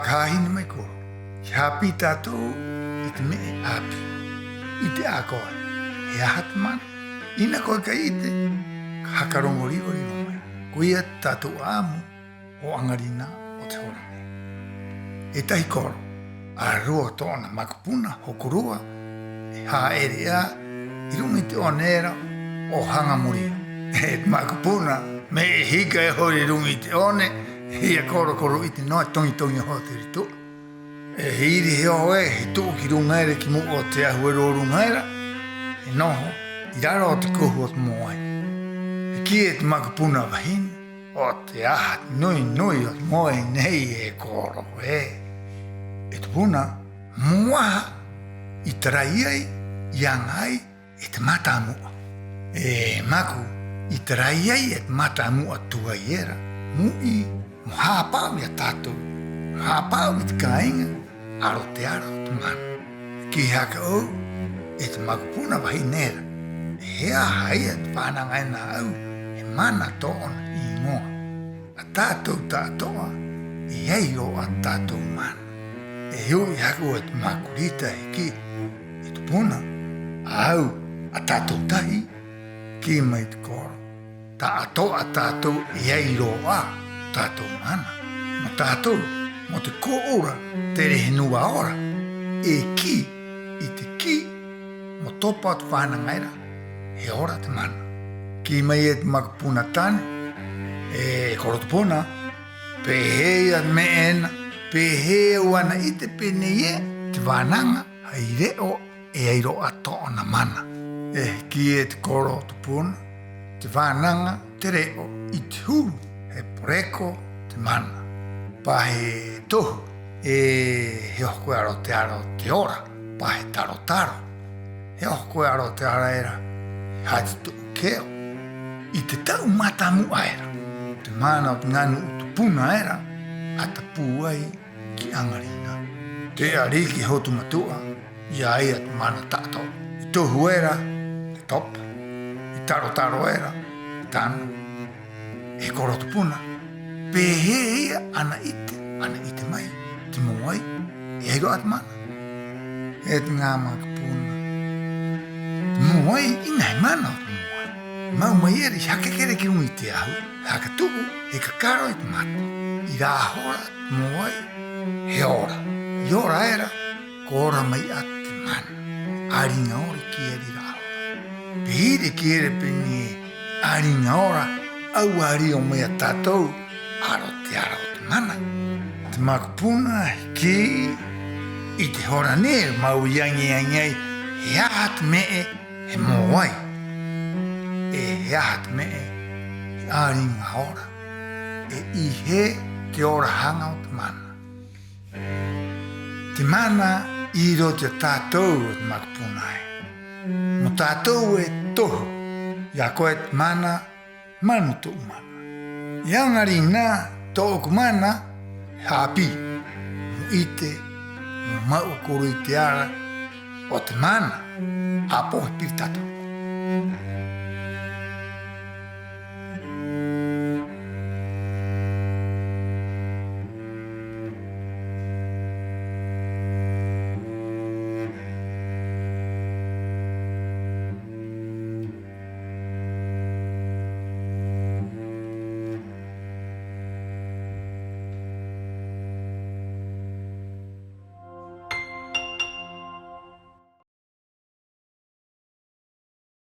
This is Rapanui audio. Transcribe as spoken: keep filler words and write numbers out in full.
Ka hāhine mai koro, ki hāpī tātou i te me'e 'āpī. 'Ite 'ā koe, he aha te mana? 'Ina koe kai 'ite, ka haka roŋo riva-riva mai. Koia te tātou 'a'amu o 'aŋarinā o te hora nei. E tahi koro, ararua tō'ona makupuna hokorua e ha'ere 'ā 'i ruŋa i te 'one era o Haŋa Morio. E te makupuna, me'e hika e hore 'i ruŋa i te 'one, e hia koro, koro 'ite nō, e toŋi-toŋi oho te ritu'a. E iri he oho ē, he tu'u ki ruŋa era, ki mu'a o te ahu era o ruŋa era, he noho 'i raro o te kohu o te mōai. He kī e te makupuna vahine, 'o te aha te nui-nui o te mōai nei, e koro ē. E tupuna, ¿mo aha i tarai ai, i aŋa ai e te matamu'a? E maku, i tarai ai e te matamu'a tuai era mo u'i, mo hāpa'o i a tātou, mo hāpa'o i te kāiŋa, a roto i te ara o te mana. He kī haka 'ou e te makupuna vahine era: ¿He aha ia te vānaŋa ena ā'au, he mana tō'ona 'īŋoa? A tātou ta'ato'a e ai rō 'ā te tātou mana. E u'i haka 'ou e te makurita, he kī: E tupuna, a au, a tātou tahi. Kī mai te koro: Ta'ato'a tātou e ai rō 'ā te tātou mana. Mo tātou, mo te kō'ura tere henua ora, e kī i te kī mo topa o te vānaŋa era, he ora te mana. Kī mai e te makupuna tane: E koro tupuna, ¿pē hē ia te me'e ena? ¿Pē hē au ana 'ite pē nei ē te vānaŋa hai re'o e ai rō 'ā tō'ona mana? E kī e te koro tupuna: Te vānaŋa, te re'o i te huru, he poreko te mana. Pa he tohu, 'e he oho koe a roto i te ara o te ora. Pa he taro-taro, he oho koe a roto i te ara era, he hati tu'u keo. 'I te ta'u matamu'a era, te mana o te ŋā nu'u tupuna era a tapū ai ki 'aŋarinā. Te 'ariki Hotu Matu'a, i a ia te mana ta'ato'a. I tohu era, e topa. I taro-taro era, e tano. E koro tupuna, ¿pē hē ia ana 'ite, ana 'ite mai, te mōai e ai rō 'ā te mana? E te ŋā makupuna, te mōai, 'ina he mana o te mōai. Ma'u mai era i haka eke era ki ruŋa i te ahu, he haka tu'u, he kakaro i te mata. 'I rā hora te mōai he ora. I ora era, ko ora mai 'ā te mana. 'Āriŋa ora i kī era 'i rā hora. Pē ira i kī era pē nei ē: 'Āriŋa ora, a au a rio mai i a tātou a roto i te ara o te mana. Te makupuna he kī: 'I te hora nei e ma'u i aŋi-aŋi ai he aha te me'e he mōai, 'e he aha te me'e he 'āriŋa ora, 'e 'i hē te ora haŋa o te mana. Te mana 'i roto i a tātou, o te makupuna ē. Mo tātou e tohu, i a koe te mana, manu tu'u mana. 'I 'aŋarinā, tō'oku mana he hāpī, mo 'ite, mo ma'u o koro i te ara o te mana, 'apō he piri tātou.